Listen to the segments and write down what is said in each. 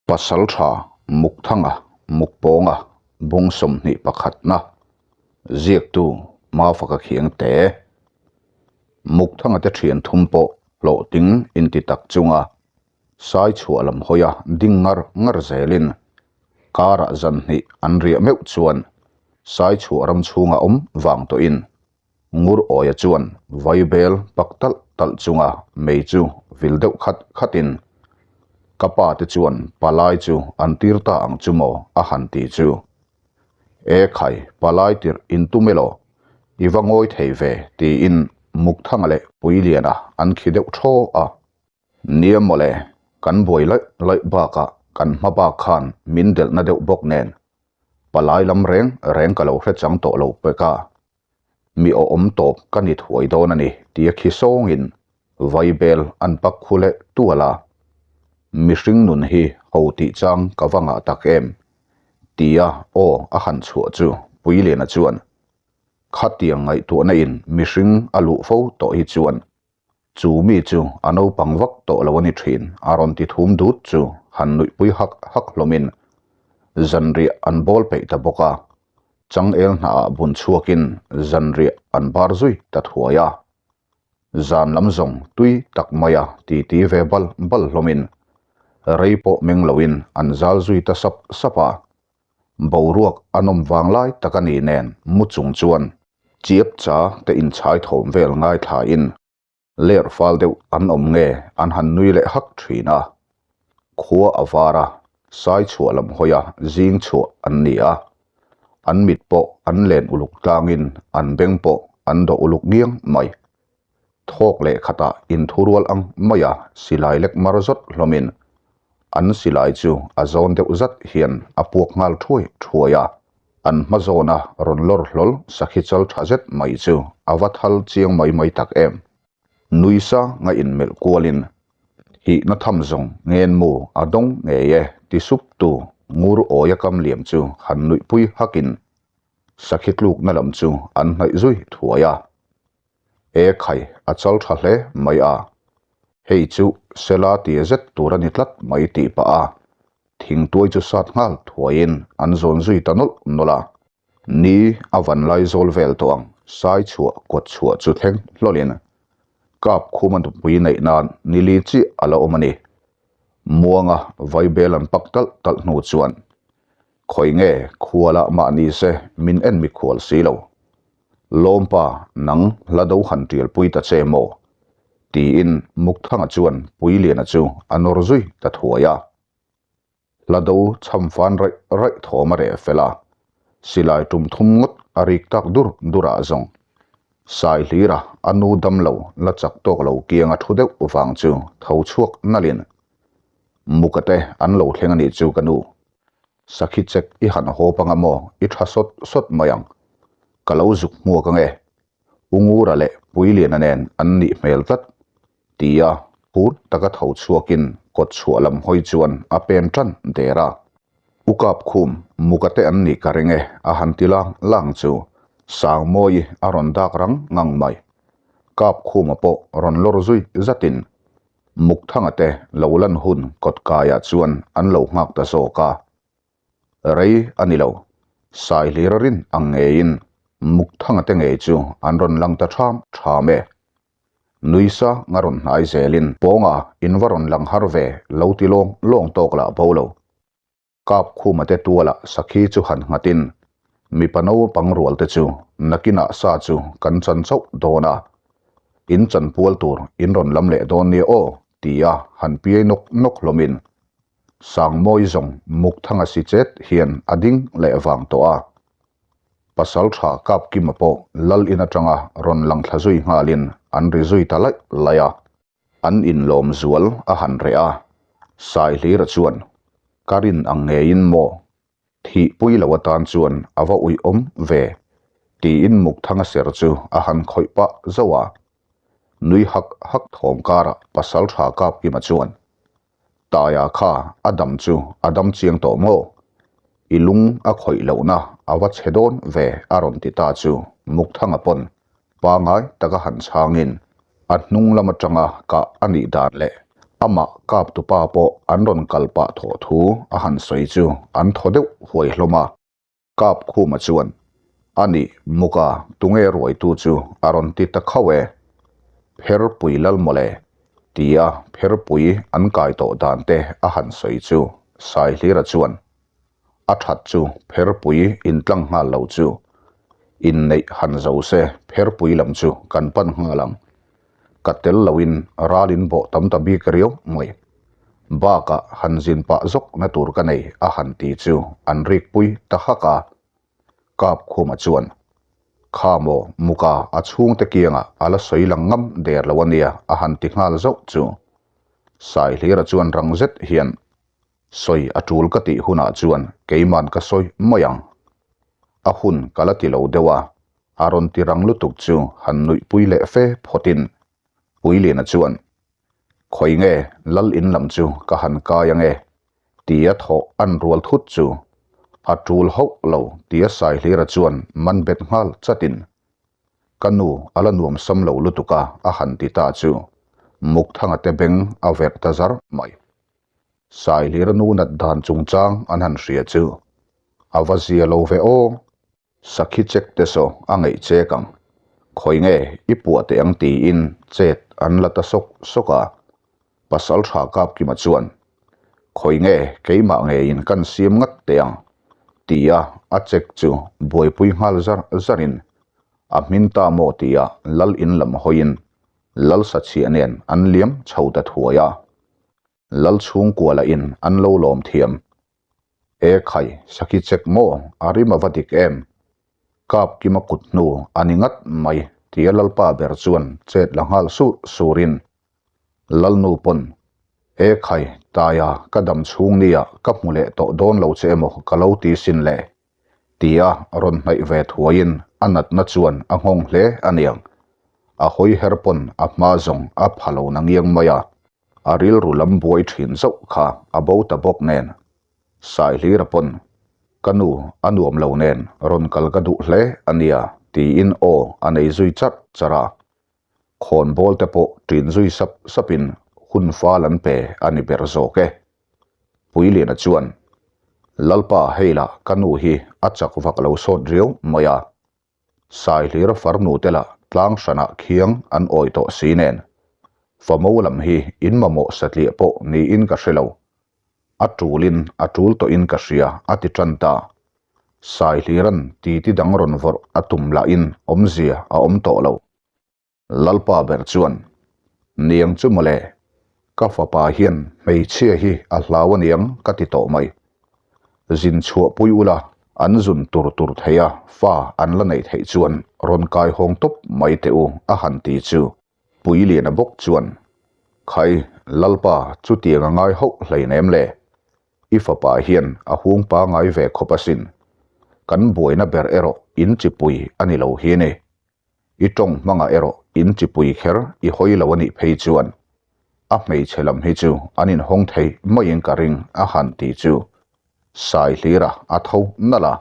Pasaltha Mukthanga Mukpawnga bung 21na ziaktu Mafaka Khiangte Mukthanga te thian thum pawh hlawhtling inti tak chunga sai chhuah lam hawia ding ngar ngar zelin karah zan hnih an riah meuh chuan sai chhuah ram chhunga awm vang tawhin Ngur Awia chuan vaibel pak talh talh chunga mei chu vil deuh khat khatin, Ka pa te chuan palai chu an tir ta ang chu maw? a han ti chu. E khai, palai tirh in tum elaw? I va ngawi thei ve, tiin Mukthanga leh Puiliana an khi deuh thaw a. Nia mawle, kan buai laih laih bakah kan hma bak khan min delhna deuh bawk nen palai lam reng reng ka lo hre chang tawh lo pek a, mi awm tawp ka ni thuai dawn a ni tia khi sawngin vaibel an pak khu leh tual a, mihring nun hi ho tih chang ka va ngah tak em tia aw a han chhuah chu Puiliana chuan khatiang ngaihtuahna in mihring a luh fo tawh hi chuan Chu mi chu a naupang vak tawh lo a ni thin, a rawn ti thum dut chu han nuihpui hak hak hlawmin zanriah an bawl peih ta bawk a, changel hnaah bun chhuakin zanriah an bar zui ta thuai a. Zan lam zawng tui tak maia titi ve bal bal hlawmin rei pawh meng loin an zal zui ta sap sap a, boruak a nawm vang lai tak a ni nen mu chung chuan Chiap cha te inchhai thawm vel ngaithla in ler fal deuh an awm nge an han nui leh hak thin a. Khua a var a, sai chhuah lam hawi a zing chhuah an ni a. An mit pawh an len uluk tlangin an beng pawh an dawh uluk ngiang mai. Thawk leh khatah inthurual ang maia silai lek mar zawt hlawmin an silai chu a zawn deuh zat hian a puak nghal thuai thuai a. An hma zawna rawn lawr hlawl sakhi chal tha zet mai chu a va thal chiang mai mai tak em. Nui sanga inmelh kualin hihna tham zawng ngen mu a dawng ngei e ti sup tu ngur awia kam liam chu han nuihpui hakin sakhi tlukna lam chu an hnaih zui thuai a. E khai, a chal tha hle mai a. Hei chu Sela tia zet tur a ni tlat mai tih pah a, thingtuai chu sat nghal thuaiin an zawn zui ta nawlh nawlh a. Ni a van lai zawl vel tawh ang, sai chhuah kawt chhuah chu thleng hlawlin kap khuma nupui neih nan ni li chiah a la awm a ni. Muanga vaibel an pak talh talh hnu chuan khawi nge khualah mahni se min en mikhual si lo. Lawmpa, nang hla do han tialpui ta che maw? tiin Mukthanga chuan Puiliana chu a nawr zui ta thuai a. Hla do chham fan raih raih thawm a reh fel a, silai tum thum ngawt a rik tak dur durah zawng. Saihlira a nu dam lo la chak tawk lo kiang a thu deuh vang chu tho chhuak nalhin, Mukate an lo thleng a nih chu ka nu. Sakhi chek i han haw panga maw i tha sawt sawt mai ang. Ka lo zuk hmuak ange. U Ngura leh Puiliana nen an nih hmel tlat tia phur taka tho chhuakin kawt chhuah lam hawi chuan a pen tan der a. U Kapkhum, muka te an nih ka ring e a han ti lang lang chu Sangmawi a rawn dak rang ngang mai. Kapkhuma pawh rawn lawr zui zatin Mukthanga te lo lan hun kawtkaiah chuan an lo nghak ta zawk a. Rei a ni lo, Saihlira rin ang ngeiin Mukthanga te ngei chu an rawn lang ta ṭham ṭham e. Nuisa nga rawn hnai zelin pawnga in va rawn lang har ve lo ti lawng lawng tawk lah bo lo. Kap khuma te tualah sakhi chu han nghatin mipa naupang rual te chu nakinah sa chu kan chan chauh dawn a, in chan pual tur in rawn lam leh dawn nia aw tia han piai nawk nawk hlawmin Sangmawi zawng Mukthanga si chet hian a ding leh vang tawh a. Pasal tha Kap Kima pawh lal in atanga rawn lang thla zui nghalin an ri zui ta laih laih a. An inlawm zual a han reh a, Saihlira chuan, Ka rin ang ngeiin maw? Thihpui lo atan chuan a va uiawm ve, tiin Mukthanga ser chu a han khawih pah zauh a. Nui hak hak thawm karah Pasaltha Kapkima chuan, Taia kha a dam chu a dam chiang tawh maw? I lung a khawih lohna a va chhe dawn ve a rawn ti ta chu Mukthanga pawn pangai taka han chhangin a hnung lam atanga kah a nih dan leh. Amah kaptupa pawh an rawn kal pah thawh thu a han sawi chu an thaw deuh huai hlawm a. Kapkhuma chuan, A nih, Muka, tunge ruaitu chu a rawn ti ta khauh e. Pherpui lal mawle, tia pherpui an kai tawh dan te a han sawi chu Saihlira chuan, A that chu pherpui intlang nghal lo chu inneih han zo se pherpui lam chu kan pan nghal ang. Ka tel loin ral in bawh tam ta bik riau mai. Bakah han zin pah zawk na tur ka nei a han ti chu an rik pui ta hak a. Kapkhuma chuan, Kha maw Muka a chhungte kiangah a la sawi lang ngam der lo a nia a han ti nghal zauh chu. Saihlira chuan rang zet hian Sawi a tul ka tih hunah chuan keiman ka sawi mai ang. A hun ka la ti lo deuh a, a rawn ti rang lutuk chu han nuihpui leh fe phawtin Puiliana chuan, Khawi nge lal in lam chu ka han kai ange tia thawh an rual thut chu a tul hauh lo tia Saihlira chuan man bet nghal chatin Ka nu a la nuam sam lo lutuk a a han ti ta chu Mukthanga te beng a verh ta zar mai. Saihlir nu nat dan chungchang an han hria chu a va zia lo ve aw. Sakhi chek te saw a ngeih chek ang. Khawi nge i puah teh ang tiin chet an la ta sawk sawk a. Pasal tha Kapkima chuan, Khawi nge keimah ngeiin kan siam ngat teh ang tia a chek chu buaipui nghal zar zarin a hmin ta maw tia lal in lam hawiin lal sachhiah nen an liam chho ta thuai a. Lal chhungkua lah in an lo lawm thiam. E khai, sakhi chek maw, a rim a va dik em? Kap kima kut hnu a ni ngat mai tia Lalpa ber chuan chet la nghal sur surin Lalnu pawn, E khai, Taia, ka dam chhung nia ka hmu leh tawh dawn lo che emaw ka lo ti sin le. Tia rawn hnaih ve thuaiin a natna chuan a nghawng hle a niang. A hawi her pawn a hma zawng a pha lo na ngiang mai a. A rilru lam buai thin zauh kha a bo ta bawk nen. Saihlira pawn, Ka nu, a nuam lo nen rawn kal ka duh hle a nia tiin aw a nei zui charh charh a. Khawnbawl te pawh ṭin zui sap sapin hun fal an pe a ni ber zawk e. Puiliana chuan, Lalpa hei lah ka nu hi a chak vak lo sawt riau mai a. Saihlira farnu te lah tlang hranah khiang an awi tawh si nen. Famo lam hi in mamawh satliah pawh niin ka hre lo. A tulin a tul tawhin ka hria a ti tan ta. Saihliran titi dang rawn vawrh a tum lahin awmzia a awm tawh lo. Lalpa ber chuan, Niang chu mawle, ka fapa hian hmeichhia hi a hlau aniang ka ti tawh mai. Zin chhuahpui ula an zun tur tur thei a, fa an la neih theih chuan rawn kai hawng tawp mai teh u a han ti chu. Puiliana bawk chuan, Khai, Lalpa chutiang a ngai hauh hleinem le, i fapa hian a hung pangai ve khawp asin. Kan buaina ber erawh in chipui a ni lo hi ni. I tawng hmangah erawh in chipui kher i hawi lo a nih phei chuan a hmeichhe lam hi chu an inhawng thei maiin ka ring a han ti chu Saihlira a tho nalh a,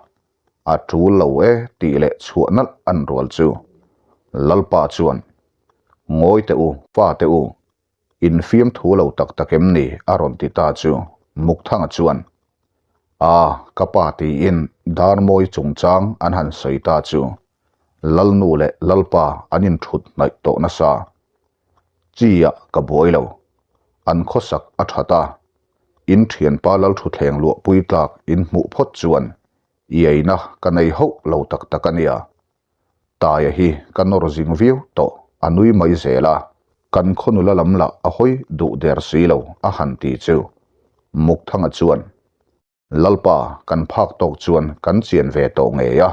a tul lo e tih leh chhuah nalh an rual chu Lalpa chuan Ngawi teh u, pa teh u, in fiamthu lo tak tak em ni a rawn ti ta chu Mukthanga chuan A, ka pa tiin Darmawi chungchang an han sawi ta chu Lalnu leh Lalpa an inthut hnaih tawh nasa. Chi ah ka buai lo. An khawsak a that a. In thianpa Lalthuthleng luahpui tlak in hmuh phawt chuan iaina ka nei hauh lo tak tak a nia. Taia hi ka nawr zing viau tawh a nui mai zel a. Kan khaw nula lam lah a hawi duh der si lo a han ti chu Mukthanga chuan Lalpa kan phak tawk chuan kan chian ve tawh ngei a,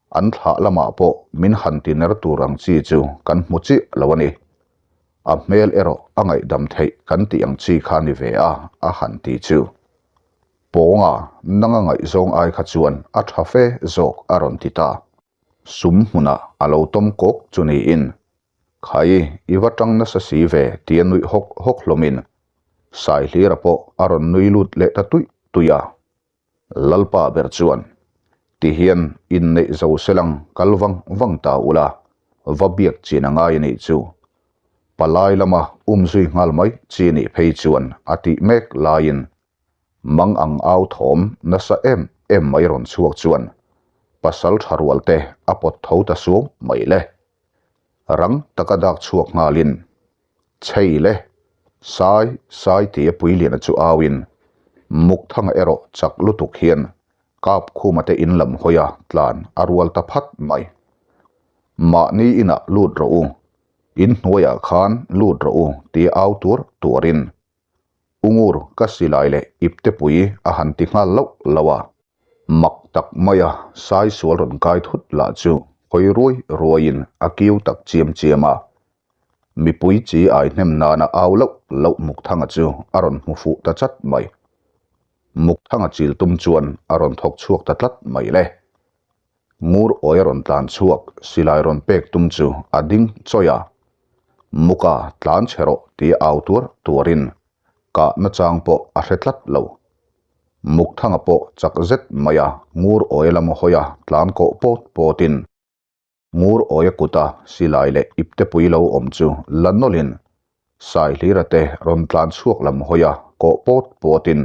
an thlah lamah pawh min han tiner tur ang chi chu kan hmu chiah lo a ni. A hmel erawh a ngaihdam theih kan tih ang chi kha ni ve a, a han ti chu. Pawnga nanga ngaihzawng ai kha chuan a tha fe zawk a rawn ti ta. Sum hmunah a lo tawm kawk chu niin, Khai, i va tang nasa si ve tia nuih hawk hawk hlawmin Saihlira pawh a rawn nui lut leh ta tuih tuih a. Lalpa ber chuan, Tihian inneih zo selang kal vang vang ta ula, va biak chin a ngai a nih chu. Palai lama umzui nghal mai chi nih phei chuan a tih mek laiin mang ang au thawm nasa em em mai rawn chhuak chuan pasal tha rual te a pawt tho ta suau mai le. Rang taka dak chhuak nghalin Chhei le, Sai, Sai tia Puiliana chu auin Mukthanga erawh chak lutuk hian Kapkhuma te in lam hawia tlan a rual ta phat mai. Mahni inah lut rawh u, in hnuaiah khan lut rawh u tia au tur tuarin Ungur ka silai leh iptepui a han ti nghal loh loh a. Mak tak maia sai sual rawn kai thut lah chu hawi ruai ruaiin a kiu tak chiam chiam a. Mipui chi ai hnem nana au loh loh Mukthanga chu a rawn hmu fuh ta chat mai. Mukthanga chil tum chuan a rawn thawk chhuak ta tlat mai le. Ngur awi a rawn tlan chhuak, silai rawn pek tum chu a ding chawih a. Muka tlan chhe rawh tia au tuar tuarin kah nachang pawh a hre tlat lo. Mukthanga pawh chak zet mai a, ngur awi lam hawi a tlan kawh pawt pawtin Ngur awia kuta silai leh iptepui lo awm chu la nawlhin Saihlira te rawn tlan chhuak lam hawi a kawh pawt pawtin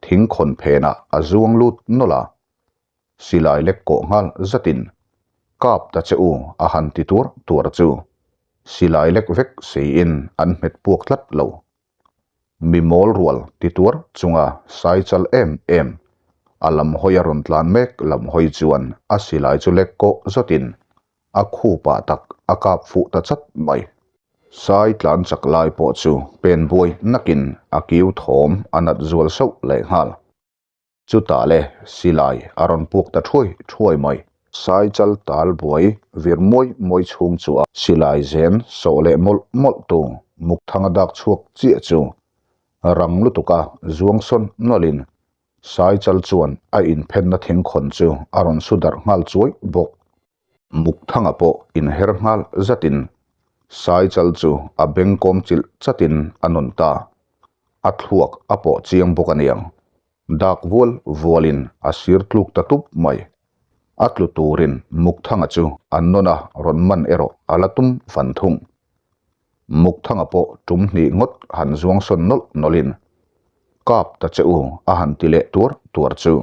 thingkhawn phenah a zuang lut nawlh a. Silai lek kawh nghal zatin kap ta che u a han ti tuar tuar chu silai lek vek siin an hmet puak tlat lo. Mi mawl rual ti tuar chunga sai chal em em a lam hawi a rawn tlan mek lam hawi chuan a silai chu lek kawh zawtin a khupah tak a kap fuh ta chat mai. Sai tlan chak lai pawh chu pen buai nakin a kiu thawm a nat zual sauh lehnghal. Chutah le silai a rawn puak ta thuai thuai mai. Sai chal tal buai vir muai muai chhung chu a silai zen sawh leh mawlh mawlh tu Mukthanga dak chhuak chiah chu rang lutuk a zuang sawn nawlhin Sai chal chuan a inphenna thingkhawn chu a rawn su darh nghal chuai bawk. Mukthanga pawh inher nghal zatin Saichal chu a bengkawm chilh chatin a nawn ta. A thluak a pawh chiang bawk aniang. Dak vual vualin a sir tluk ta tup mai. A tlu turin Mukthanga chu a nawn a rawn man erawh a la tum fan thung. Mukthanga pawh tum hnih ngawt han zuang sawn nawlh nawlhin, Kap ta che u a han ti leh tuar tuar chu.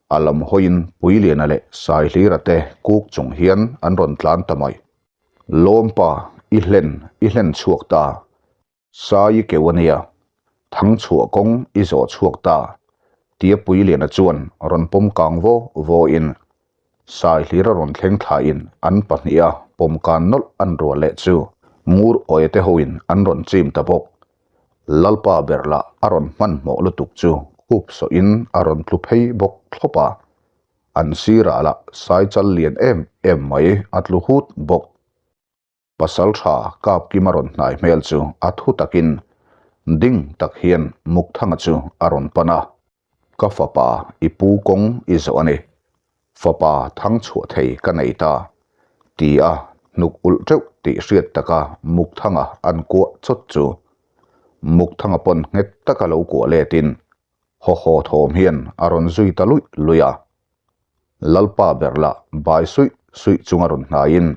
A lam hawiin Puiliana leh Saihlira te kuk chung hian an rawn tlan ta mai. Lawmpa, i hlen, i hlen chhuak ta. Sai i keu a nia. Thang chhuah kawng i zawh chhuak ta. Tia Puiliana chuan rawn pawm kang vaw vawiin Saihlira rawn thleng thlain an pahniha pawm kan nawlh an rual leh chu Ngur Awia te hoin an rawn chim ta bawk. Lalpa ber lah a rawn hmanhmawh lutuk chu khup sawhin a rawn tlu phei bawk thlawp a, an sirah lah saichal lian em em mai a tlu hut bawk. Pasal tha Kapkima rawn hnai hmel chu a thu takin ding tak hian Mukthanga chu a rawn pan a, Ka fapa i pu kawng i zawh a ni, fapa thang chhuah thei ka nei ta, ti a hnuk ulh teuh tih hriat taka Mukthanga an kuah chawt chu Mukthanga pawn nghet taka lo kuah letin haw haw thawm hian a rawn zui ta luih luih a. Lalpa ber lah bai suih suih chunga rawn hnaiin,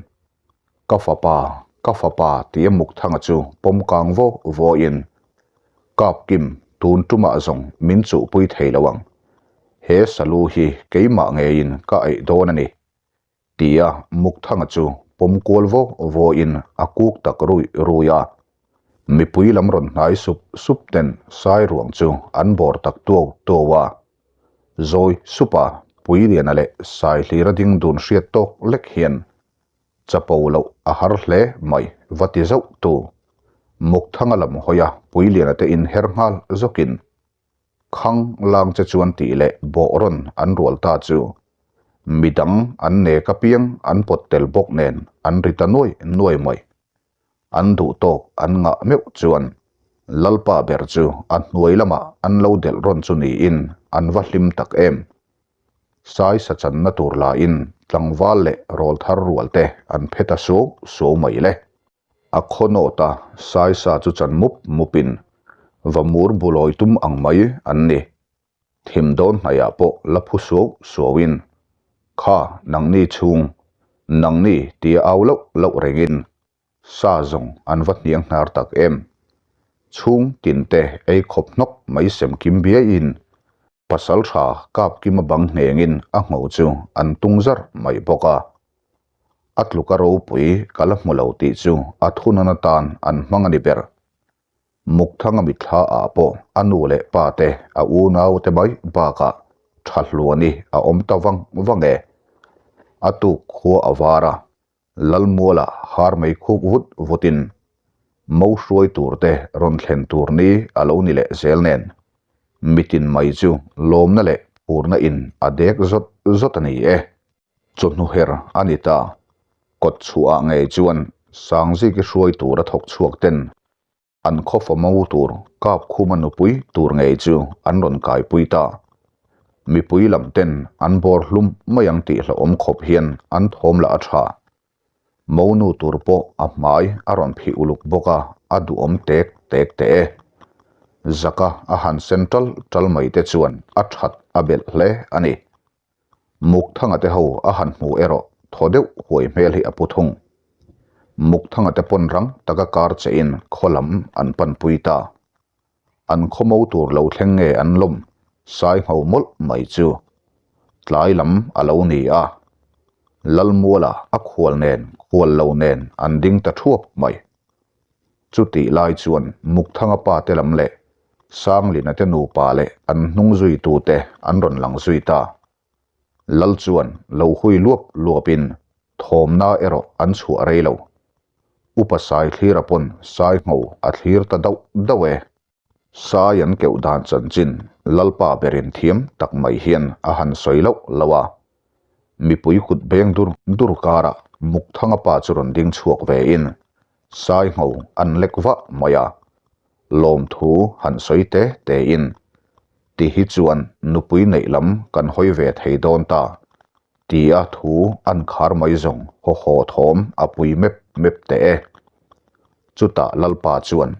Ka fapa, ka fapa tia Mukthanga chu pawm kang vaw vawiin, Kapkim, tun tumah zawng min chuhpui thei lo ang. He salu hi keimah ngeiin ka eih dawn a ni. Tia Mukthanga chu pawm kual vaw vawiin a kuk tak ruih ruih a. Mipui lam rawn hnai sup sup ten Sairuang chu an bawr tak tuau tuau a. Zawi supa Puiliana leh Saihlira ding dun hriat tawk lek hian chapo loh a har hle mai va ti zauh tu. Mukthanga lam hawia Puiliana te inher nghal zawkin Khang lang che chuan tih leh bawh rawn an rual ta chu midang an nek apiang an pawt tel bawk nen an ri ta nuai nuai mai. An duh tawk an ngah meuh chuan Lalpa ber chu a hnuai lamah an lo delh rawn chu niin an va hlim tak em. Sai sa channa tur lahin tlangval leh rawlthar rual te an phe ta suau suau mai le. A khaw nawta sai sa chu chan mup mupin va mur bulawi tum ang mai an ni. Thim dawn hnaihah pawh la phu suau suauin, Kha, nangni chhung, nangni tia au loh loh rengin. Sa zawng an va hniang hnar tak em. Chhung tin te ei khawp hnawk mai sem kim biaiin pasal tha kap kima bang nghengin a ngho chu an tung zar mai bawk a. A tluka ropui ka la hmu lo tih chu a thunawn atan an hmang a ni ber. Mukthanga mitthla ah pawh a nu leh pa te a unau te mai bakah tha hluani a awm ta vang vang e. A tuk khua a var a, Lalmuala har mai khuk vut vutin mo hruai tur te rawn thlen tur ni a lo ni leh zel nen mitin mai chu lawmna leh phurna in a dek zawt zawt a ni e. Chawhnu her a ni ta. Kawt chhuah ah ngei chuan Sangziki hruai tur a thawk chhuak ten an khawfa mo tur kap khuma nupui tur ngei chu an rawn kaipui ta. Mipui lam ten an bawr hlum mai ang tih hlauhawm khawp hian an thawm lah a tha. Monu tur pawh a hmai a rawn phih uluk bawk a, a duhawm tek tek teh e. Zaka a han sen tal tal mai te chuan a that a belh hle a ni. Mukthanga te ho a han hmu erawh thaw deuh huai hmel hi a pu thung. Mukthanga te pawn rang taka kar che in khaw lam an pan pui ta. An khaw mo tur lo thleng nge an lawm sai ngho mawlh mai chu. Tlai lam a lo ni a. Lalmuala a khual nen khual lo nen an ding ta thuap mai. Chutih lai chuan Mukthanga pa te lam leh Sanglina te nupa leh an hnung zuitute an rawn lang zui ta. Lal chuan lo hui luap luapin thawmna erawh an chhuah rei lo. Upa Saithlira pawn Saingho a thlir ta dauh dauh e. Sai an keuh dan chanchin Lalpa berin thiam tak mai hian a han sawi loh loh a. Mipui kut beng dur dur karah Mukthanga pa chu rawn ding chhuak vein Sai ngho an lek vah mai a. Lawmthu han sawi te tein ti hi chuan nupui neih lam kan hawi ve thei dawn ta tia thu an khar mai zawng haw haw thawm a pui mep mep teh e. Chutah Lalpa chuan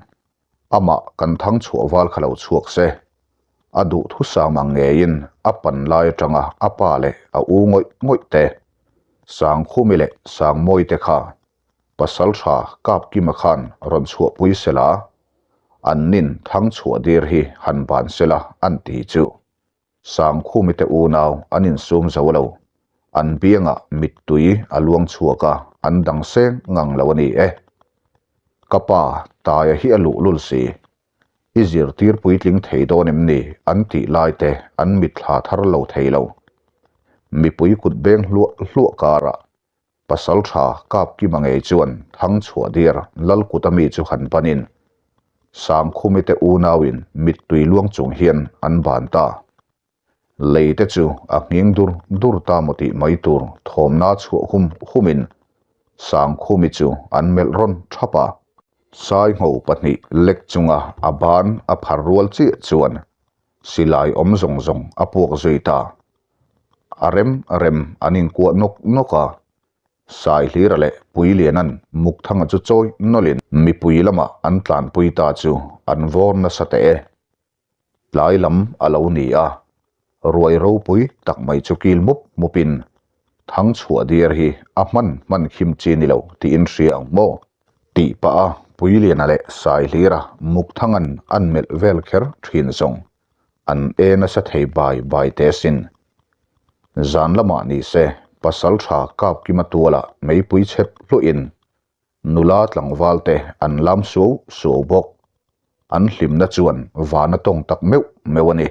Amah kan thang chhuah val kha lo chhuak se. A duh thusam ang ngeiin a pan lai atanga a pa leh a u ngawih ngawih te, Sangkhumi leh Sangmawi te kha pasal tha Kapkima khan rawn chhuahpui sela, an nin thang chhuah dir hi han ban sela an ti chu. Sangkhumi te unau an insum zo lo. An biangah mittui a luang chhuak a, an dang seng ngang lo a ni e. Ka pa, Taia hi a luhlul si. I zirtir puitling thei dawn em ni? an tih lai te an mitthla thar lo thei lo. Mipui kut beng hluah hluah karah Pasal tha Kapkima ngei chuan Thangchhuah dir Lalkuta mi chu han panin Sangkhumi te unauin mittui luang chung hian an ban ta. Lei te chu a nghing dur dur ta maw tih mai tur thawmna chhuah hum humin Sangkhumi chu an melh rawn thap a. Saingho pahnih lek chunga a ban a phar rual chiah chuan silai awm zawng zawng a puak zui ta. A rem rem an inkuah nawk nawk a, Saihlira leh Puiliana'n Mukthanga chu chawi nawlhin mipui lamah an tlanpui ta chu an vawr nasa teh e. Tlai lam a lo ni a, ruai ropui tak mai chu kil mup mupin Thangchhuah diar hi a hman hman khim chi ni lo tiin hria ang maw? Tih pah a Puiliana leh Saihlira Mukthanga'n an melh vel kher thin zawng an e nasa thei bai bai teh asin. Zan lamah ni se pasal tha Kapkima tualah meipui chhep hluin nula tlangval te an lam suau suau bawk. An hlimna chuan van a tawng tak meuh meuh a ni.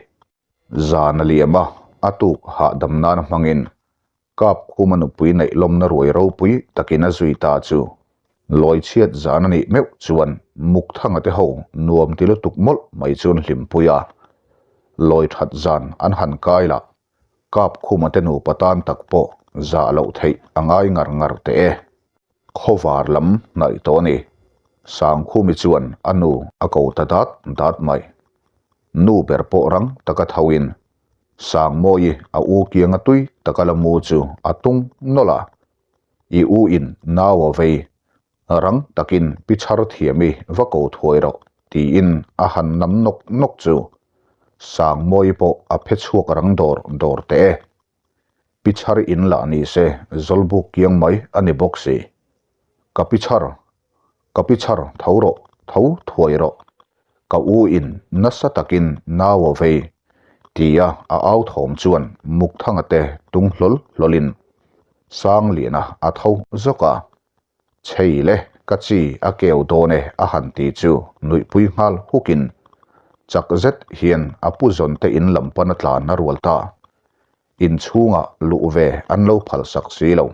Zan a liam a, a tuk hahdam nana hmangin Kap khuma nupui neih lawmna ruai ropui takin a zui ta chu lawi chhiat zan a nih meuh chuan Mukthanga te ho nuam ti lutuk mawlh mai chuan hlimpui a. Lawi that zan an han kai lah Kap khuma te nupa tan tak pawh zah loh theih a ngai ngar ngar teh e. Khawvar lam hnaih tawh a ni. Sangkhumi chuan a nu a ko ta dat dat mai. Nu ber pawh rang taka thoin Sangmawi a u kianga tui taka la mu chu a tung nawlh a, I u in nau a vei, rang takin pi chhar thiami va ko thuai rawh tiin a han nam nawk nawk chu Sangmawi pawh a phe chhuak rang dawr dawr teh e. Pi chhar in lah ni se Zawlbuk kiang mai a ni bawk si. Ka pi chhar. Ka pi chhar tho rawh, tho thuai rawh. Ka u in nasa takin nau a vei, tia a au thawm chuan Mukthanga te tung hlawl hlawlin Sangliana a tho zawk a. Chhei le, ka chi a keu dawn e a han ti chu nuihpui nghal hukin chak zet hian a pu zawn te in lam pan a tlan a rual ta. Inchhungah luh ve an lo phalsak si lo.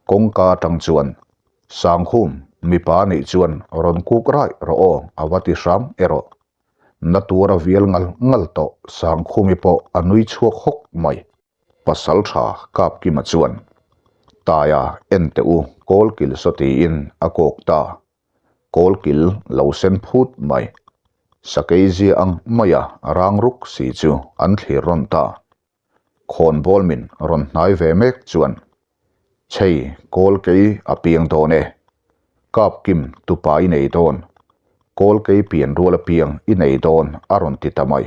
Kawngka atang chuan, Sangkhum, mipa nih chuan rawn kuk raih rawh aw a va ti hram erawh. Na tura vial ngal ngal tawh Sangkhumi pawh a nui chhuak hawk mai. Pasal tha Kapkima chuan, Taia en teh u kawlkil saw tiin a kawk ta. Kawlkil lo sen phut mai. Sakei zia ang maia rang ruk si chu an thlir rawn ta. Khawnbawl min rawn hnai ve mek chuan, Chhei, kawlkei a piang dawn e. Kapkim tupa i nei dawn. Kawlkei pian rual apiang i nei dawn a rawn ti ta mai.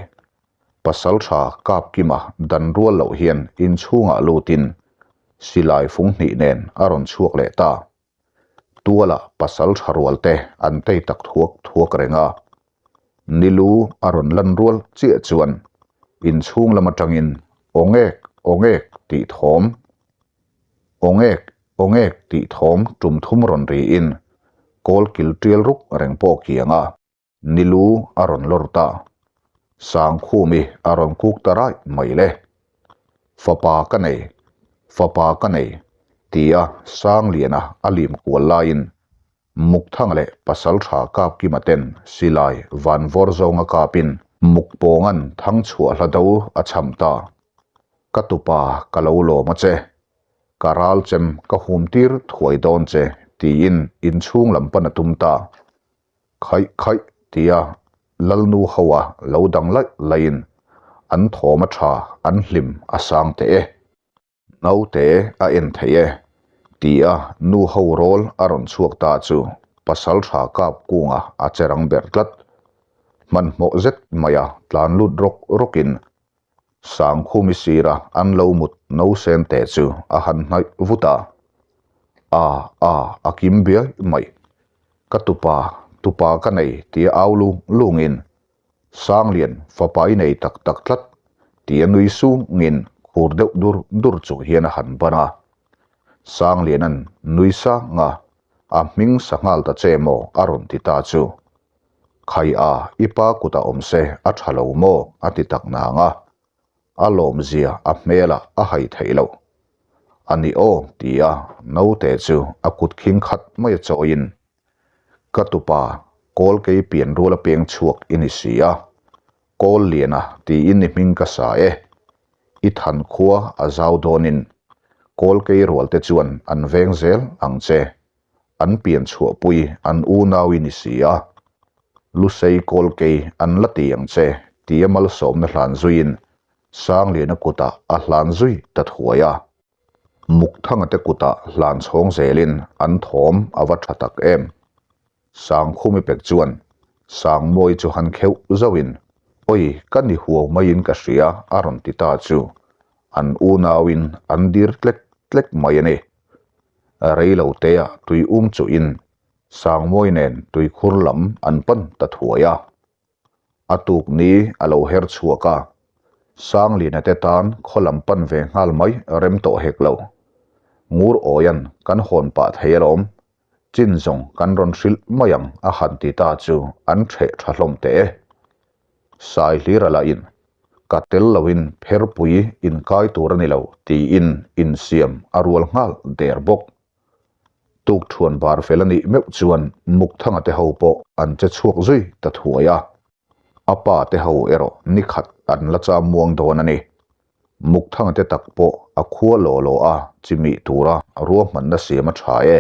Pasaltha Kapkima dan rual loh hian inchhungah lutin silai fung hnih nen a rawn chhuak leh ta. Tuala pasal tha rual te an tei tak thuak thuak reng a. Nilu a rawn lan rual chiah chuan inchhung lam atangin Awngek, awngek tih thawm, awngek, awngek tih thawm tum thum rawn riin kawl kil tial ruk reng pawh kiang a. Nilu a rawn lawr ta. Sangkhumi a rawn kuk ta raih mai le. Fapa ka nei, fapa ka nei, tia Sangliana a lim kual laiin Mukthanga leh Pasaltha Kapkima ten silai van vawr zawnga kapin Mukpawngan Thangchhuah hla do a cham ta. Ka tupa ka lo lawm a che. Ka ral chem ka hum tir thuai dawn che, tiin inchhung lam pan a tum ta. Khaih khaih tia Lalnu hoa lo dang laih laihin an thawm a tha an hlim a sang teh e. Naute a en thei e tia nu ho rawl a rawn chhuak ta chu pasal tha kap kunga a che rang ber tlat. Hmanhmawh zet maia tlan lut rawk rawkin Sangkhumi sira an lo mut no sen teh chu a han hnaih vut a. A, a, a kim biai mai. Ka tupa, tupa ka nei tia au lung lungin Sanglian fapa i nei tak tak tlat tia nui sungin khur deuh dur dur chung hian a han ban a. Sanglianan nui sang a, a hming sa nghal ta che maw a rawn ti ta chu. Khai a, i pa kutah awm se a tha lo maw? a ti tak nang a. A lawmzia a hmelah a hai theih loh. A ni aw, ti a, naute chu a kut khing khat mai a chawiin, Ka tupa, kawl kei pian rual a peng chhuak i ni si a, kawl liana tiin i hming ka sa e. I than khua a zau dawnin kawl kei rualte chuan an veng zel ang che. An pian chhuahpui an unau i ni si a, Lusei kawlkei an la ti ang che tia malsawmna hlan zuiin Sangliana kutah a hlan zui ta thuai a. Mukthanga te kutah hlan chhawng zelin an thawm a va tha tak em. Sangkhumi pek chuan Sangmawi chu han kheuh zauhin, Oi, ka ni huau maiin ka hria a rawn ti ta chu an unauin an dir tlek tlek mai a ni. Reilo tea tui um chuhin Sangmawi nen tuikhur lam an pan ta thuai a. A tuk ni a lo her chhuak a, Sanglina te tan khaw lam pan ve nghal mai rem tawh hek lo. Ngur Awian kan hawn pah thei alawm, chin zawng kan rawn hrilh mai ang a han ti ta chu an ṭheh ṭha hlawm teh e. Saihlira lahin ka tel loin pherpui inkai tur a ni lo tiin insiam a rual nghal der bawk. Tuk thuan bar fel a nih meuh chuan Mukthanga te ho pawh an che chhuak zui ta thuai a. A pa te ho erawh ni khat an la cham muang dawn a ni. Mukthanga te tak pawh a khua law law a chimih tura ruahmanna siam a tha e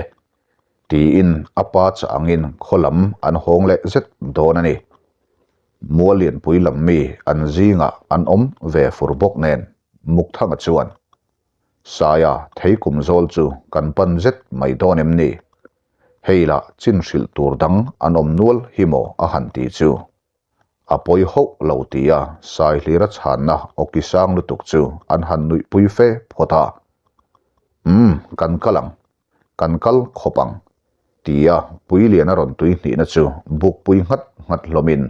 tiin a pa chah angin khaw lam an hawng leh zet dawn a ni. Muallianpui lam mi an zingah an awm ve fur bawk nen Mukthanga chuan Saia thei kum zawl chu kan pan zet mai dawn em ni? Hei lah chin hrilh tur dang an awm nual hi maw a han ti chu. A pawi hauh lo tia Saihlira chhanna awki sang lutuk chu an han nuihpui fe phawt a. Umm, kan kal ang. Kan kal khawp ang. Tia Puiliana rawn tui hnihna chu bukpui nghat nghat hlawmin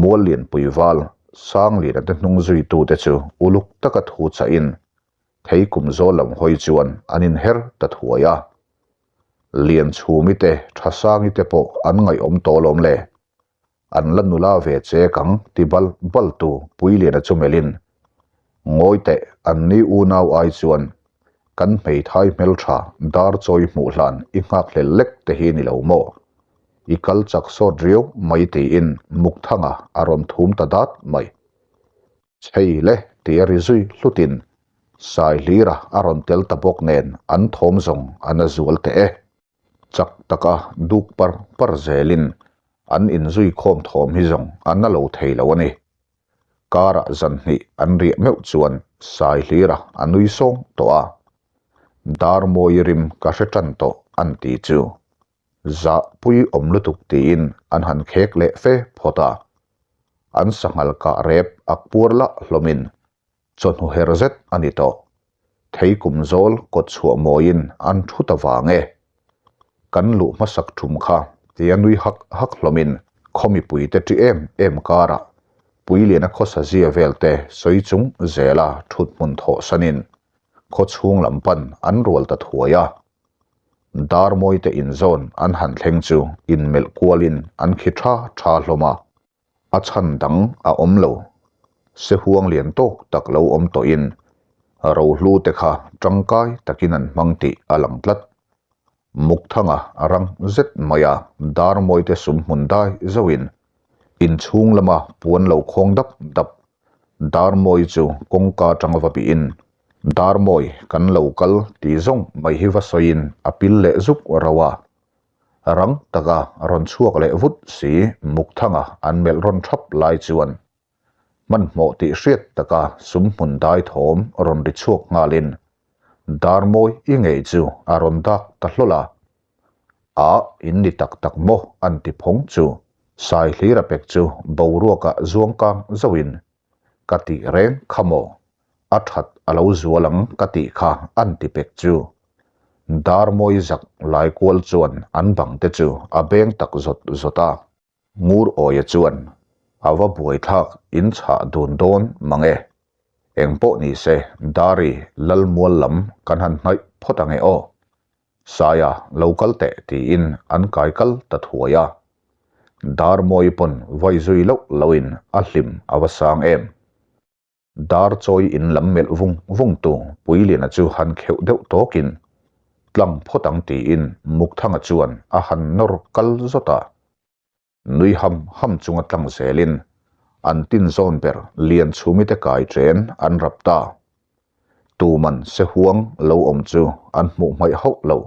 Muallianpui val Sangliana te hnung zuitute chu uluk taka thu chahin thei kum zawl lam hawi chuan an inher ta thuai a. Lianchhumi te Thasangi te pawh an ngaihawm tawh lawm le. An la nula ve che kang ti bal bal tu Puiliana chu melhin ngawi teh an ni unau ai chuan kan hmeithai hmeltha dar chawi hmuh hlan i nghak hlel lek te hi ni lo maw? I kal chak sawt riau mai tiin Mukthanga a rawn thum ta dat mai. Chhei le ti a ri zui hlutin Saihlira a rawn tel ta bawk nen an thawm zawng a na zual teh e. Chak taka duk par par zelin an inzui khawm thawm hi zawng a na lo thei lo a ni. Karah zan hnih an riah meuh chuan Saihlira a nui sawng tawh a. Darmawi rim ka hre tan tawh an ti chu. Zah pui awm lutuk tiin an han khek leh fe phawt a. An sanghal kah rep ak puar lah hlawmin Chawhnu her zet a ni tawh. Thei kum zawl kawt chhuah mawiin an thu ta vang e. Kan luh hmasak thum kha tia nui hak hak hlawmin khaw mipuite ṭi em em karah Puiliana khawsa zia velte sawi chung zela thut hmun thawh sanin khaw chhung lam pan an rual ta thuai a. Darmawite inzawn an han thleng chu inmelh kualin an khi tha tha hlawm a. A chhan dang a awm lo. Sehuang lian tawk tak lo awm tawhin rohlu te kha tangkai takin an hmang tih a lang tlat. Mukthanga a rang zet mai a, Darmawi te sum hmun dai zauhin inchhung lama puan lo khawng dap dap. Darmawi chu kawngka atanga va bihin, Darmawi kan lo kal tih zawng mai hi va sawiin a pil leh zuk rauh a. Rang taka rawn chhuak leh vut si Mukthanga an melh rawn thap lai chuan hmanhmawh tih hriat taka sum hmun dai thawm rawn ri chhuak nghalin Darmawi i ngei chu a rawn dak ta hlawl a. A, in ni tak tak maw an ti phawng chu Saihlira pek chu boruakah zuang kang zauhin Ka tih reng kha maw? A that a lo zual ang ka tih kha an ti pek chu. Darmawi zak lai kual chuan an bang te chu a beng tak zawt zawt a. Ngur Awia chuan a va buaithlak in chhah dun dawn mang e. Eng pawh ni se Dari Lalmual lam kan han hnaih phawt ang e aw. Saia lo kal teh tiin an kai kal ta thuai a. Darmawi pawn vai zui loh loin a hlim a va sang em. Dar chawi in lam melh vung vung tu Puiliana chu han kheuh deuh tawkin tlang phawt ang tiin Mukthanga chuan a han nawr kal zawt a. Nui ham ham chunga tlang zelin an tin zawn ber Lianchhumi te kai chen an rap ta. Tuman sehuang lo awm chu an hmuh hmaih hauh lo.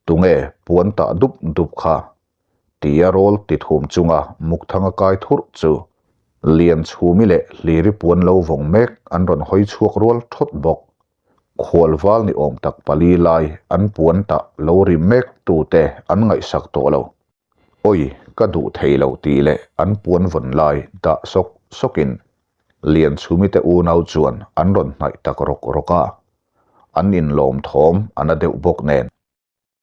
Tunge puan tah dup dup kha? Tia rawl ti thum chunga Mukthanga kai thurh chu Lianchhumi leh Hliri puan lo vawng mek an rawn hawi chhuak rual thawt bawk. Khualval ni awm tak pali lai an puan tah lo ri mek tute an ngaihsak tawh lo. Awi, ka duh thei lo tih leh an puan vawn lai dah sawk sawkin Lianchhumi te unau chuan an rawn hnaih tak rawk rawk a, an inlawm thawm a na deuh bawk nen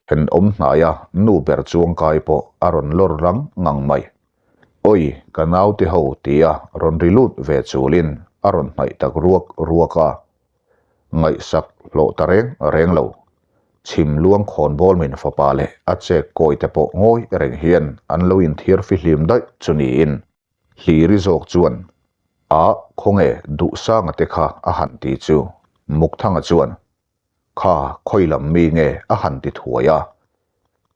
thenawm hnaia nu ber chuangkai pawh a rawn lawr rang ngang mai. Awi, ka naute ho tia rawn ri lut ve chulin a rawn hnaih tak ruak ruak a, Ngaihsak hlawh ta reng reng lo. Chhim luang khawnbawl min fapa leh a chek kawi te pawh ngawi reng hian an lo inthiar fihlim daih chu niin Hliri zawk chuan a khawnge Duhsanga te kha a han ti chu Mukthanga chuan kha khawi lam mi nge a han ti thuai a.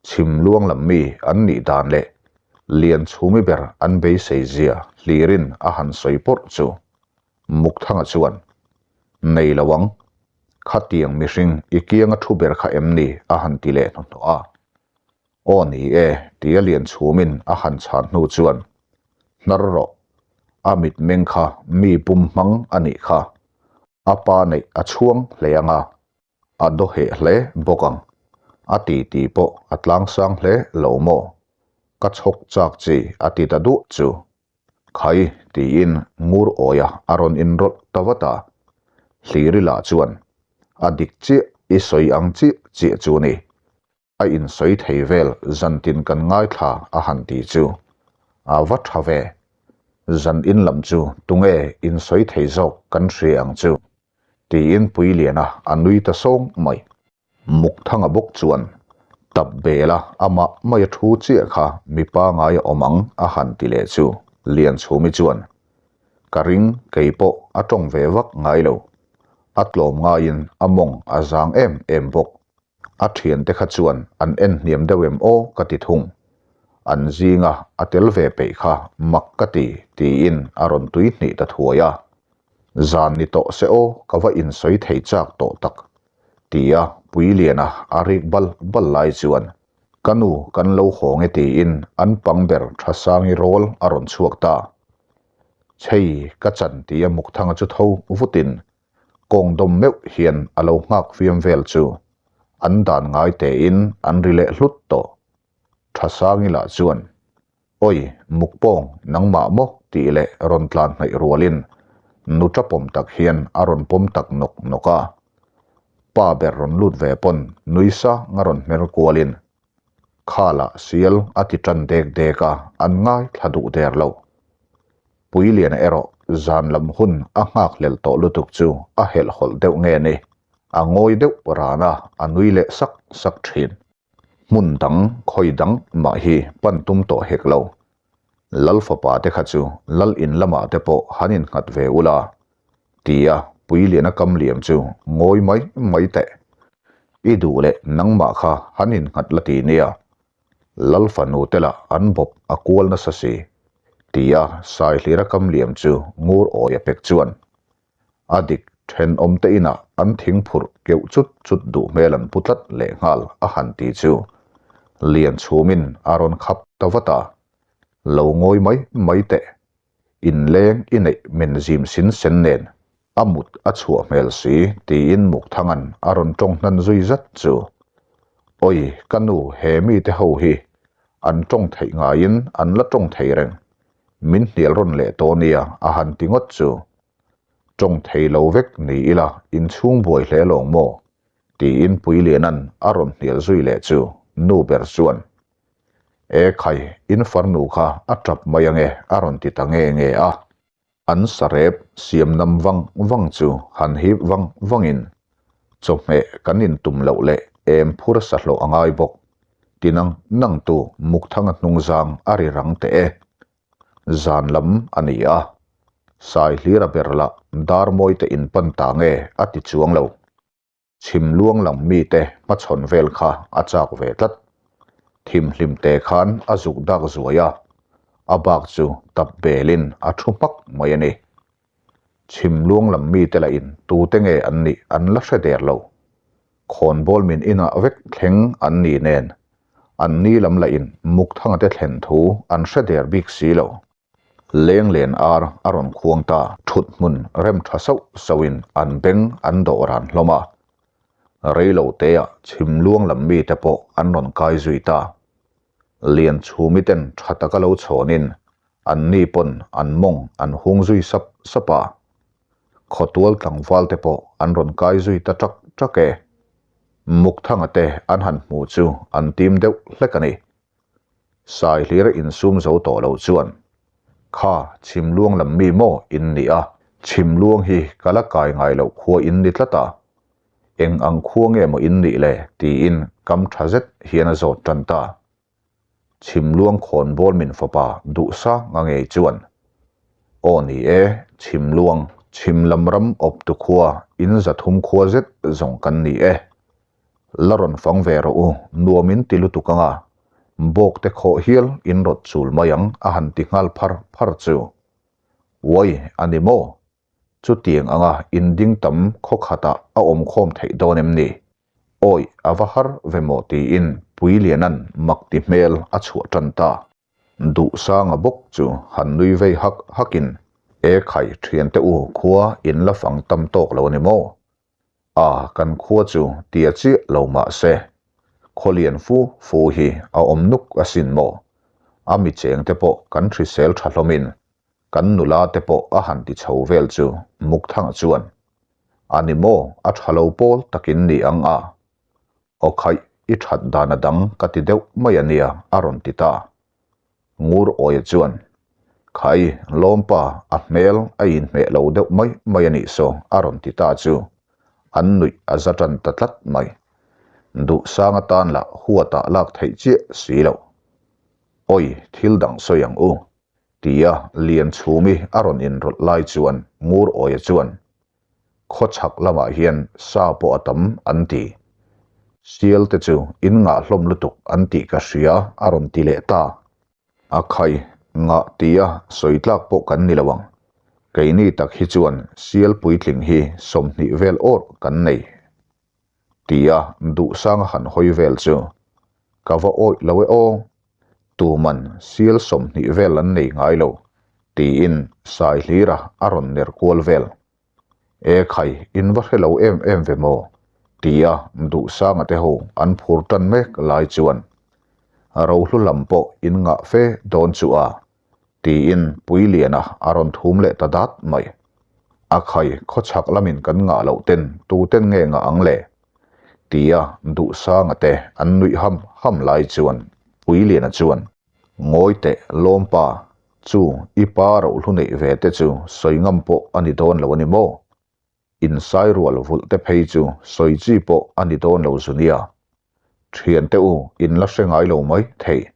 Chhim luang lam mi an nih dan leh Lianchhumi ber an beisei zia Hlirin a han sawi pawrh chu Mukthanga chuan, Nei lo ang, khatiang mihring i kianga thu ber kha em ni? a han ti leh hnuhnawh a. Aw ni e, tia Lianchhumin a han chhan hnu chuan, Hnar rawh, a mitmeng kha mi pum hmang a nih kha, a pa neih a chhuang hle ang a, a dawheh hle bawk ang, a ti ti pawh a tlangsang hle lo maw? Ka chhawk chak chi a ti ta duah chu. Khai, tiin ngur awia a rawn inrawlh ta vat a. Hliri lah chuan, A dik chiah, i sawi ang chiah chiah chu ni. A insawi thei vel zantin kan ngaithla a han ti chu a va tha ve. Zan in lam chu tunge insawi thei zawk kan hria ang chu tiin Puiliana a nui ta sawng mai. Mukthanga bawk chuan tap bela amah maia thu chiah kha mipa ngai a awm ang a han ti leh chu Lianchhumi chuan ka ring kei pawh a tawng ve vak ngai lo. A tlawm ngaiin a mawng a zang em em bawk. A thiante kha chuan an en hniam deuh em aw ka ti thung. An zinga a tel ve peih kha mak ka ti tiin a rawn tui hnih ta thuai a. Zan ni tawh se aw ka va insawi thei chak tawh tak tia Puiliana a rik bal bal lai chuan ka nu kan lo hawng e tiin an pang ber Thasangi rawl a rawn chhuak ta. Chhei ka chan tia Mukthanga chu tho vutin Kawng dawm meuh hian a lo nghak fiam vel chu an dan ngai tein an ri leh hlut tawh. Thasangi lah chuan, Awi, mukpawng, nangmah maw? tih leh rawn tlan hnaih rualin nu tapawm tak hian a rawn pawm tak nawk nawk a. Pa ber rawn lut ve pawn nui sang a rawn hmer kualin, Khalah sial a ti tan dek dek a, an ngaithla duh der lo. Puiliana erawh zan lam hun a nghakhlel tawh lutuk chu a helhhawlh deuh nge ni, a ngawi deuh ran a, a nui leh sak sak thin. Hmun dang, khawi dang mah hi pan tum tawh hek lo. Lal fapa te kha chu lal in lamah te pawh han innghat ve ula, tia Puiliana kam liam chu ngawi mai mai teh. I duh leh nangmah kha han innghat la ti nia, Lal fanu te lah an bawp a kual nasa si, tia Saihlira kam liam chu ngur awi a pek chuan a dik thenawm te inah an thing phurh keuh chut chut duh hmel an pu tlat lehnghal a han ti chu Lianchhumin a rawn khap ta vat a, Lo ngawi mai mai teh, inleng i neih min zim sin sen nen a mut a chhuah hmel si tiin Mukthanga'n a rawn tawng hnan zui zat chu. Awi ka nu he mite ho hi an tawng theih ngaiin an la tawng thei reng, min hnial rawn leh tawh nia a han ti ngawt chu. Tawng thei lo vek ni ila inchhung buai hle lawng maw? tiin Puiliana'n a rawn hnial zui leh chu nu ber chuan E khai, in farnu kha a tap mai ange a rawn ti ta nge nge a. An sarep siam nam vang vang chu han hip vang vangin chawhmeh kan intum loh leh em phur sa hlawh a ngai bawk. Ti nang nang tu Mukthanga hnungzang a ri rang teh e. Zan lam a ni a, Saihlira ber lah Darmawi te inpan ta nge a ti chuang lo. Chhim luang lam mite hmachhawn vel kha a chak ve tlat. Thimhlim te khan a zuk dak zuai a, a bak chu tap belin a thu hmak mai a ni. Chhim luang lam mite lahin tute nge an nih an la hre der lo. Khawnbawl min inah vek thleng an ni nen, an ni lam lahin Mukthanga te thlen thu an hre der bik si lo. Leng len ar a rawn khuang ta. Thut hmun rem tha sauh sauhin an beng an dawh ran hlawm a. Rei lo teah chhim luang lam mite pawh an rawn kai zui ta. Lian chhumi ten tha taka lo chhawnin an ni pawn an mawng an hung zui sap sap a. Khawtual tlangval te pawh an rawn kai zui ta ṭak ṭak e. Mukthanga te an han hmu chu an tim deuh hlek a ni. Saihlir insum zo tawh lo chuan, Kha, Chhimluang lam mi maw in ni a? Chhimluang hi ka la kai ngai loh khua in ni tlat a, eng ang khua nge maw in nih le? tiin kam tha zet hian a zawt tan ta. Chhimluang khawnbawl min fapa duhsa nga ngei chuan, Aw ni e, Chhimluang, chhim lam ram awptu khua in 300 khua zet zawng kan ni e. La rawn fang ve rawh u, nuam in ti lutuk anga, bawk te khawh hial in rawt chul mai ang a han ti nghal phar phar chu. Uai, a ni maw? Chutiang anga in ding tam khaw khatah a awm khawm theih dawn em ni? Awi, a va har ve maw tiin Puiliana'n mak ti hmel a chhuah tan ta. Duhsanga bawk chu han nui vei hak hakin, E khai, thiante u khua in la fang tam tawk lo a ni maw? A, kan khua chu tia chiah lo mah se, khawlian fu fu hi a awm nuk asin maw? A mi cheng te pawh kan hrisel tha hlawmin kan nula te pawh a han ti chho vel chu Mukthanga chuan, A ni maw, a tha lo pawl takin ni ang a. Aw khaih, i that dan a dang ka ti deuh mai a nia, a rawn ti ta. Ngur Awia chuan, Khai, Lawmpa, a hmel a inhmeh lo deuh mai mai a nih saw, a rawn ti ta chu. An nuih a za tan ta tlat mai. Duhsang atan lah huatah lak theih chiah si loh. Awi, thil dang sawi ang u, tia Lianchhumi a rawn inrawlh lai chuan Ngur Awia chuan, Khawchhak lamah hian sa pawh a tam an ti. Sial te chu in ngah hlawm lutuk an tih ka hria a rawn ti leh ta. A khai, ngah tia sawi tlak pawh kan ni lo ang. Keini tak hi chuan sial puitling hi 20 vel awrh kan nei. Tia duhsanga han hawi vel chu ka va awih lo e aw. Tuman sial 20 vel an nei ngai lo tiin Saihlira a rawn ner kual vel. E khai, in va hre lo em em ve maw? Tia duhsanga te ho an phur tan mek lai chuan rohlu lam pawh in ngah fe dawn chu a tiin Puiliana a rawn thum leh ta dat mai. A khai, khawchhak lamin kan ngah loh ten tuten nge ngah ang le? Tia Duhsanga te an nuih ham ham lai chuan Puiliana chuan, Ngawi teh Lawmpa, chu i pa rohlu neih ve te chu sawi ngam pawh a ni dawn lo a ni maw? Insai rual vulh te phei chu sawi chi pawh a ni dawn lo zu nia. Thiante u in la hre ngai lo mai thei.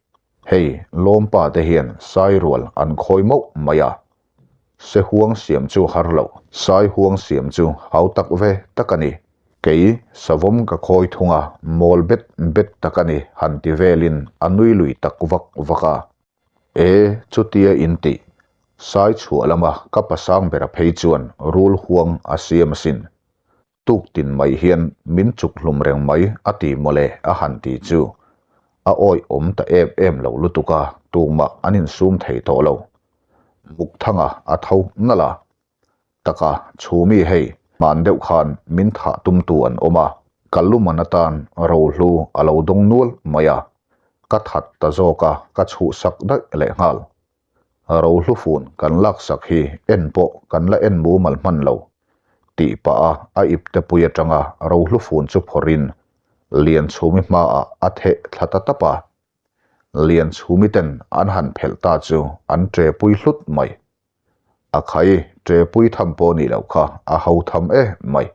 Hei Lawmpa te hian sai rual an khawi mauh mai a. Se huang siam chu har lo. Sai huang siam chu hau tak ve tak a ni. Kei savawm ka khawi thung a, mawl bet bet tak a ni han ti velin a nui lui tak vak vak a. E, chutia in tih. Sai chhuah lama ka pasang bera phei chuan rul huang a siam asin. Tuk tin mai hian min chuk hlum reng mai a ti mawle a han ti chu a awih awm ta em em lo lutuk a, tumah an insum thei tawh lo. Mukthanga a tho nalh a, Taka chhumi hei hman deuh khan min thah tumtu an awm a, ka luman atan rohlu a lo dawng nual mai a, ka that ta zawk a, ka chhuhsak daih lehnghal. Rohlu fun kan laksak hi en pawh kan la en mumal hman lo tih pah a a ipte pui atanga rohlu fun chu phawrhin Lianchhumi hmaah a theh thla ta tap a. Lianchhumi ten an han phelh ta chu an ṭe pui hlut mai. A khai ṭe pui tham pawh nih loh kha a ho tham e mai.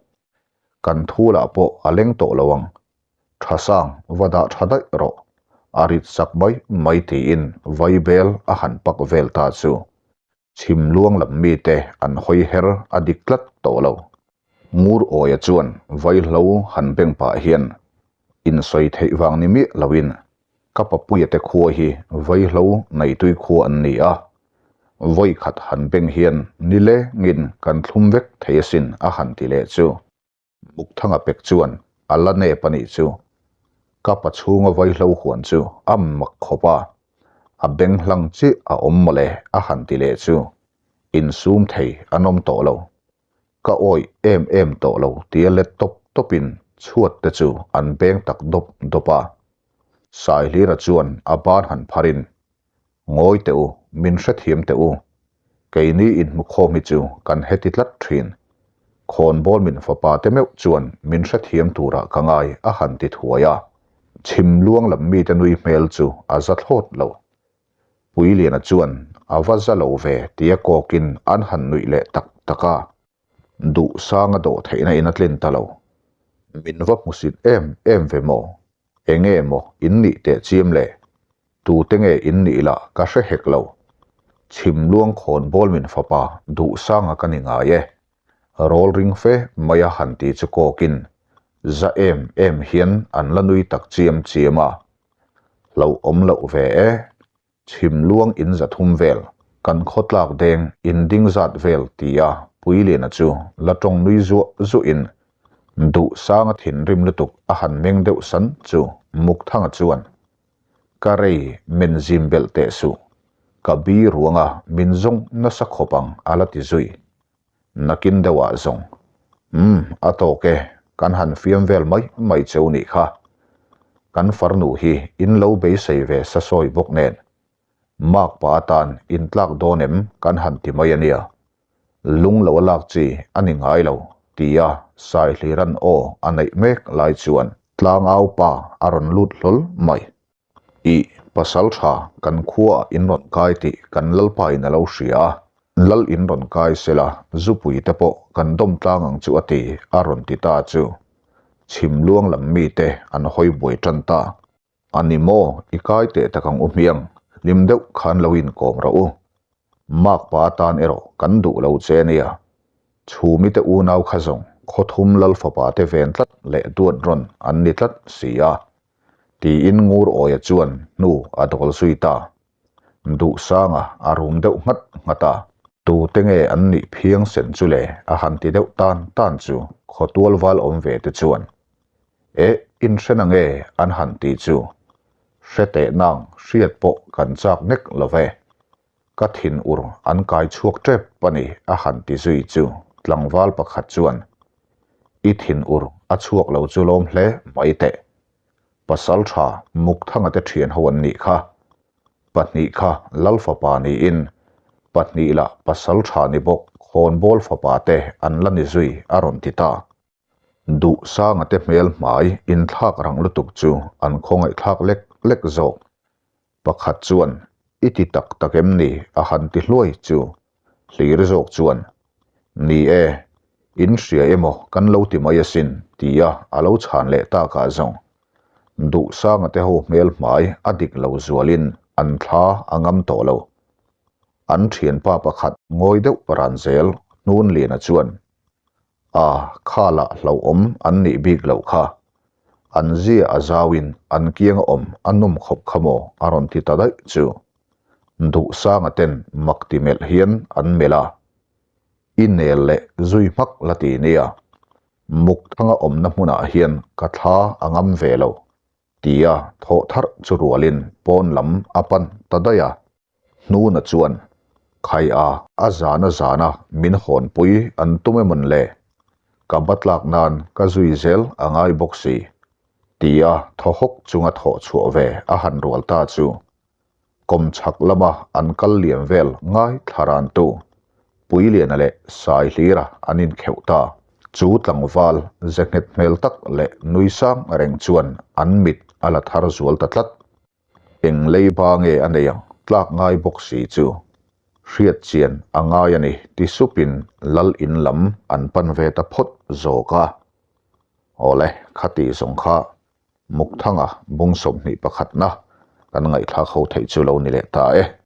Kan thu lah pawh a leng tawh lo ang Tha sang, va dah tha daih rawh, a rit sak mai mai tiin vaibel a han pak vel ta chu. Chhim luang lam mite an hawi her a dik tlat tawh lo. Ngur Awia chuan vaihlo han beng pah hian insawi theih vang ni miah loin ka papuia te khua hi vaihlo neitui khua an ni a, vawikhat han beng hian nilengin kan thlum vek thei asin a han ti leh chu. Mukthanga pek chuan a la nep a nih chu. Ka pa chhunga vaihlo huan chu a mak khawp a, a beng hlang chiah a awm mawle a han ti leh chu insum thei an awm tawh lo. Ka awih em em tawh lo tia let tawp tawpin chhuat te chu an beng tak dawp dawp a. Saihlira chuan a ban han pharin Ngawi teh u, min hrethiam teh u. Keini inhmukhawm hi chu kan heti tlat thin. Khawnbawl min fapa te meuh chuan min hrethiam turah ka ngai a han ti thuai a. Chhim luang lam mite nui hmel chu a za thlawt lo. Puiliana chuan a va za lo ve tia kawkin an han nuih leh tak tak a. Duhsanga dawh theihna in a tlin ta lo. Min va hmusit em em ve maw? Enge maw in nih teh chiam le? Tute nge in nih lah ka hre hek lo. Chhim luang khawn bawl min fapa Duhsanga ka ni ngai e. Rawl ring fe mai a han ti chu kawkin za em em hian an la nui tak chiam chiam a. Hlauhawm loh ve e. Chhim luang in 300 vel, kan khawtlak deng in ding zat vel tia Puiliana chu la tawng nui zuah zuahin Duhsanga thinrim lutuk a han meng deuh san chu Mukthanga chuan, Ka rei men zim belh teh suh, ka bi ruanga min zawng nasa khawp ang a la ti zui. Nakin deuhah zawng, Umm, a tawk e, kan han fiam vel mai mai cheu nih kha. Kan farnu hi in lo beisei ve sa sawi bawk nen. Mark pa atan in tlak dawn em kan han ti mai a nia. Lung lo a lak chi a ni ngai lo, tia Saihliran aw a neih mek lai chuan. Tlangau pa a rawn lut hlawl mai. Ih, pasal tha, kan khuaah in rawn kai tih kan lalpa in a lo hria a, lal in rawn kai sela, zupui te pawh kan dawm tlang ang chu a ti, a rawn ti ta chu. Chhim luang lam mite an hawi buai tan ta. A ni maw, i kai teh tak ang u hmiang, hlim deuh khan lo inkawm rawh u. Makpa atan erawh kan duh lo che nia. Chhumi te unau kha zawng khawthum lal fapa te ven tlat leh duat rawn an ni tlat si a, tiin Ngur Awia chuan hnu a dawl zui ta. Duhsanga a rum deuh nghat nghat a. Tute nge an nih phiang sen chu le a han ti deuh tan tan chu khawtual val awm ve te chuan Eh, in hre na nge an han ti chu hre teh nang hriat pawh kan chak nek lo ve. Ka thin ur an kai chhuak tep a ni a han ti zui chu tlangval pakhat chuan I thin ur a chhuak lo chu lawm hle mai teh. Pasal tha Mukthanga te thian ho an nih kha. Pahnih kha Lal fapa niin pahnih lah pasal tha ni bawk khawnbawl fapa te an la ni zui a rawn ti ta. Duhsanga te hmel hmai inthlak rang lutuk chu an khawngaihthlak lek lek zawk. Pakhat chuan, I ti tak tak em ni? a han ti hluai chu hlir zawk chuan, Ni e, in hria emaw kan lo ti mai asin, tia a lo chhan leh takah zawng Duhsanga te ho hmel hmai a dik lo zualin an thla a ngam tawh lo. An thianpa pakhat ngawi deuh ran zel Hnunliana chuan, A, kha lah hlauhawm an nih bik loh kha. An zia a zauin an kiang a awm a nawm khawp kha maw a rawn ti ta daih chu. Duhsanga ten mak ti melh hian an melh a. I nel leh zui hmak la ti nia. Mukthanga awmna hmunah hian ka thla a ngam ve lo tia thawh tharh chu rualin pawn lam a pan ta daih a. Hnuna chuan, Khai a, a zana zana min hawnpui an tum emawn le? Ka ba tlak nan ka zui zel a ngai bawk si, tia thaw hawk chunga thawh chhuah ve a han rual ta chu. Kawmchhak lama an kal liam vel ngai thla rantu Puiliana leh Saihlira an inkheuh ta. Chu tlangval ze nghet hmel tak leh nui sang reng chuan an mit a la thar zual ta tlat. Eng lei ba nge a nei ang tlak ngai bawk si chu hriat chian a ngai a ni ti supin lal in lam an pan ve ta phawt zawk a. Awle, khati zawng kha Mukthanga bung 21 na kan ngaihthlak ho theih chu lo ni leh ta e.